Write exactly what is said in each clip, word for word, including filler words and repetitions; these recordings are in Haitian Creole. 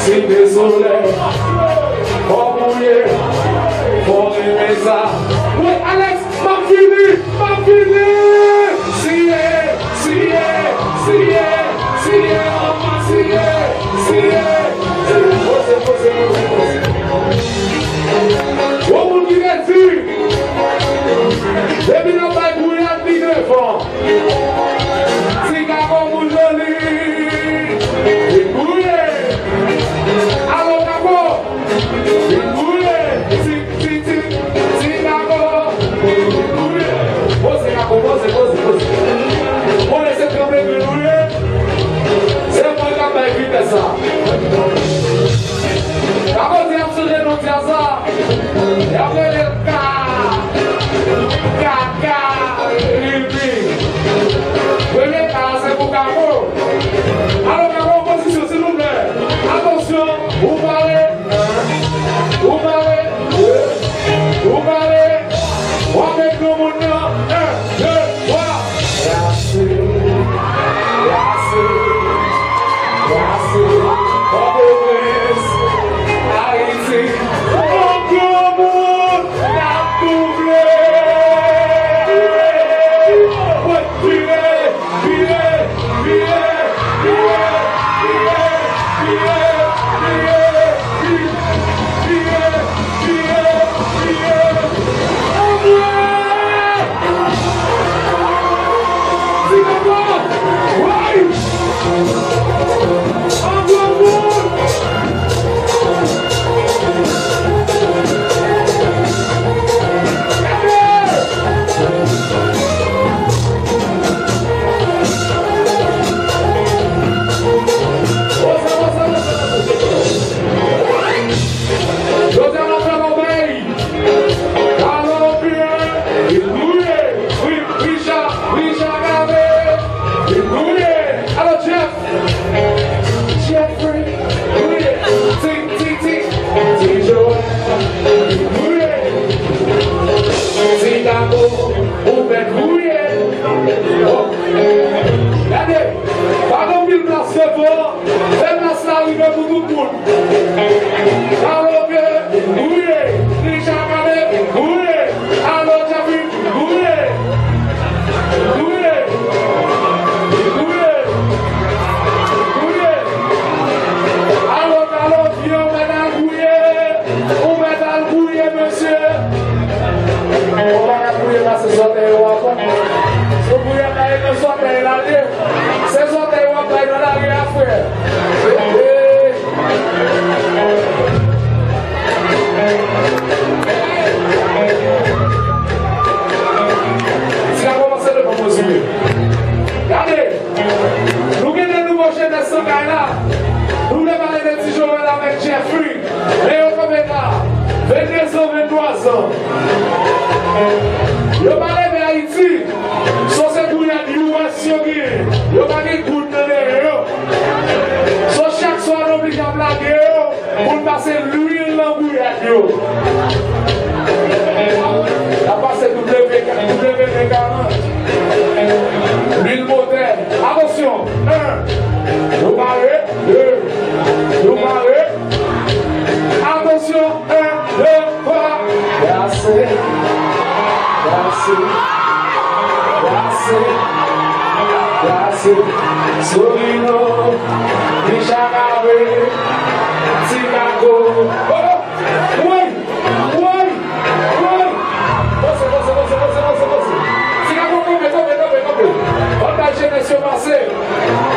Site solèy, fò gouye, fò renmen sa. Wi, Alex, m ap vini, m ap vini. Siye, siye, siye, siye, manman, siye, siye. Poze, poze, poze, poze. Gwo moun ki te di, depi n ap bay gouyad, li devan. Ti gago moun joli, li gouye. Alo gago, li gouye. Ti, ti, ti, ti gago, li gouye. Poze gago, poze, poze, poze. Konnen se tranble grenn ou ye. Se mwen k ap bay vitès la. Gago di ap sonje non djaz la. Y ap rele l Ka, Ka, Ka, Lil Big. Premye Ka a se pou Kako. Alo, Kako, an pozisyon, silvouplè. Atansyon, ou pale, ou pale, ou pale. W ap met granmoun nan. En, de, twa. Brase, brase, brase. Pòtoprens, Ayiti. Yon granmoun n ap double. Vire, vire, vire, vire. Jodi a n ap fè lòbèy. Kalopye, li gouye. Wi, Richard, Richard Gabe, li gouye. Alo, Jeff. Jeffrey, gouye. Ti, ti, ti, ti Joel, li gouye. Ti Gabo, ou mèt gouye. Oh. Gade, pa gen anpil plas devan. Fè plas la rive pou tout moun. Alo, ke, gouye. Richard Cadet, gouye. Alo, Jeffrey, gouye. Gouye. Gouye. Gouye. Alo, alo, vye, ou mèt al gouye. Ou mèt al gouye, mesye. Ou pa ka gouye pase sòtèy ou a bon. Si w gouye, pa e nan sòtèy la, ye. Se sòtèy w ap bay nan lari a, frè. Hey, hey. Ti ka kòmanse devan mwen sou li. Gade, nou gen de nouvo jenès nan kay la. Nou vle pale de Ti Joel avèk Jeffrey. Men yo kanpe la, venndezan, venntwazan. Yo pa leve Ayiti. So se gouyad U S yo genyen. Yo pa gen goud nan dèyè yo. So chak swa nou oblije ap lage yo pou n pase lwil nan gouyad yo. N ap pase W V karant. Lwil motè. Atansyon. En. Nou pare. De. Nou pare. Atansyon. En, de, twa. Brase. Brase. Brase. Brase. Solino. Richard Cabré. Ti Kako. Oh! Woy! Woy! Woy! Poze, poze, poze. Ti Kako, kanpe, kanpe, kanpe, kanpe. Ann bay jenès yo pase.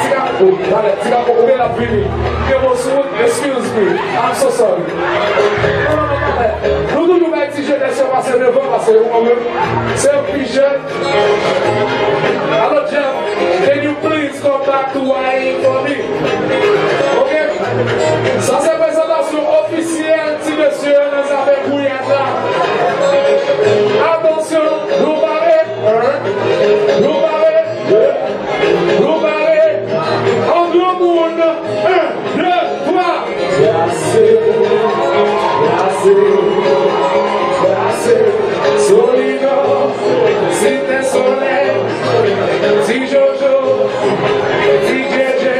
Ti Kako, oh, talè, Ti Kako, oubyen l ap vini. Ke bon sou wout, excuse me. I'm so sorry. Non, non, non, talè. Nou toujou bay ti jenès yo pase devan, pase yo, mwen menm. Se yo ki pi jèn. Alo, Jeff, can you please come back to Y A for me? Ok? Sa se prezantasyon ofisyèl ti mesye nan zafè gouyad la. Atansyon, nou pare, en, nou pare, de, nou pare, an granmoun, en, de, twa. Brase, brase, brase, Solino, Site Solèy, Ti Jojo, Ti Djedje.